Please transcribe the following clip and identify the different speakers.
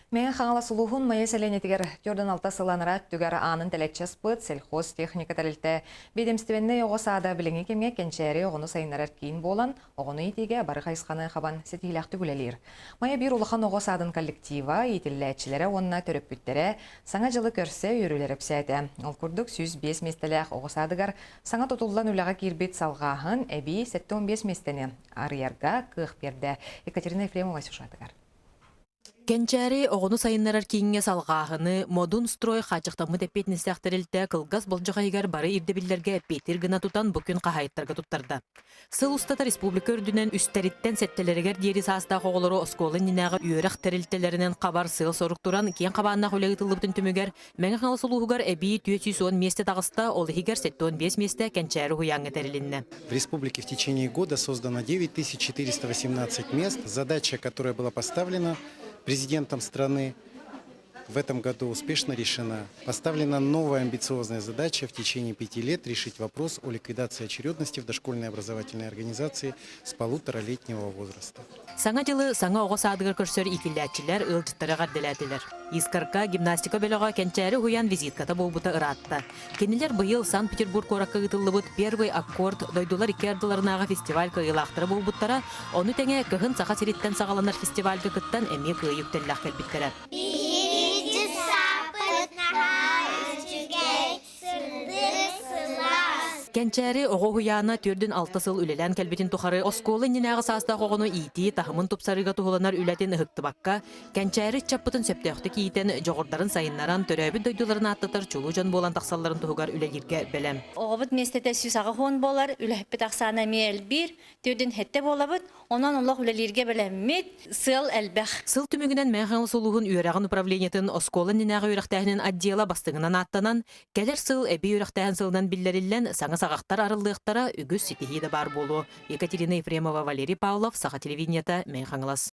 Speaker 1: Мэҥэ Хаҥалас улууһун Майа сэлиэнньэтигэр 46 сыл анараа өттүгэр аанын тэлэччи аспыт сельхозтехника тэрилтэ биэдэмистибэннэй оҕо саада билиҥҥи кэмҥэ кэнчээри оҕону сайыннарар киин буолан, оҕону иитиигэ бары хайысханы хабан ситиһиилээхтик үлэлиир. Майа биир улахан оҕо саадын коллектива, иитиллээччилэрэ уонна төрөппүттэрэ Саҥа дьылы көрсө үөрүүлэрэ үксээтэ. Ол курдук 105 миэстэлээх оҕо саадыгар саҥа тутуллан үлэҕэ киирбит салҕааһын эбии 75 миэстэни арыйарга кыах биэрдэ. Екатерина Ефремова сюжетыгар.
Speaker 2: Кэнчээри оҕону сайыннарар кииҥҥэ салҕааһыны Модун строй хааччахтаммыт эппиэтинэстээх тэрилтэ кылгас болдьох иһигэр бары ирдэбиллэргэ эппиэттиир гына тутан бу күн хаһаайыттарга туттарда. Сыл устата республика үрдүнэн үстэриттэн сэттэлэригэр диэри саастаах оҕолору оскуола иннинээҕи үөрэх тэрилтэлэринэн хабар сыал-сорук туран киэҥ хабааннаах үлэ ыытыллыбытын түмүгэр Мэҥэ Хаҥалас улууһугар эбии 410 миэстэ таҕыста, ол иһигэр 75 миэстэ Кэнчээри уһуйааҥҥа тэрилиннэ.
Speaker 3: В республике в течение года создано 9418 мест. Задача, которая была поставлена президентом страны, в этом году успешно решена. Поставлена новая амбициозная задача в течение 5 лет решить вопрос о ликвидации очередности в дошкольной образовательной организации с полуторалетнего возраста.
Speaker 2: Саҥа дьылы саҥа оҕо саадыгар көрсөр иитиллээччилэр ыалдьыттары эҕэрдэлээтилэр. Искорка гимнастика бөлөҕө Кэнчээри уһуйаан визитката буолбута ыраатта. Кинилэр быйыл Санкт-Петербург куоракка ыытыллыбыт Первый аккорд дойдулар икки ардыларынааҕы фестиваль кыайыылаахтара буолбуттара, ону тэҥэ кыһын Саха сириттэн саҕаланар фестивальга кыттан эмиэ кыайыы үктэллээх кэлбиттэрэ.
Speaker 4: Биһиги сааппыт наһаа үчүгэй, сырдык, сылаас.
Speaker 2: Кэнчээри оҕо уһуйаана 46 сыл үлэлээн кэлбитин тухары оскуола иннинээҕи саастаах оҕону иитии таһымын тупсарыыга туһуланар үлэтин ыһыктыбакка, Кэнчээри ыччаппытын сөптөөхтүк иитэн, дьоҕурдарын сайыннаран, төрөөбүт дойдуларын ааттатар чулуу дьон буолан тахсалларын туһугар үлэлииргэ бэлэм.
Speaker 5: Оҕобут миэстэтэ 180 буолар, үлэһиппит ахсаана эмиэ элбиир, 47 буолабыт, онон олох үлэлииргэ бэлэммит, сыал элбэх.
Speaker 2: Сыл түмүгүнэн Мэҥэ Хаҥалас улууһун үөрэҕин управлениетын оскуола иннинээҕи үөрэхтээһинин отдела бастыҥынан ааттанан, кэлэр сыл эбии үөрэхтээһин сылынан биллэриллэн, саҥа саҕахтар арыллыахтара, үгүс ситиһии да баар буолуо. Екатерина Ефремова, Валерий Павлов, Саха телевидениета, Мэҥэ Хаҥалас.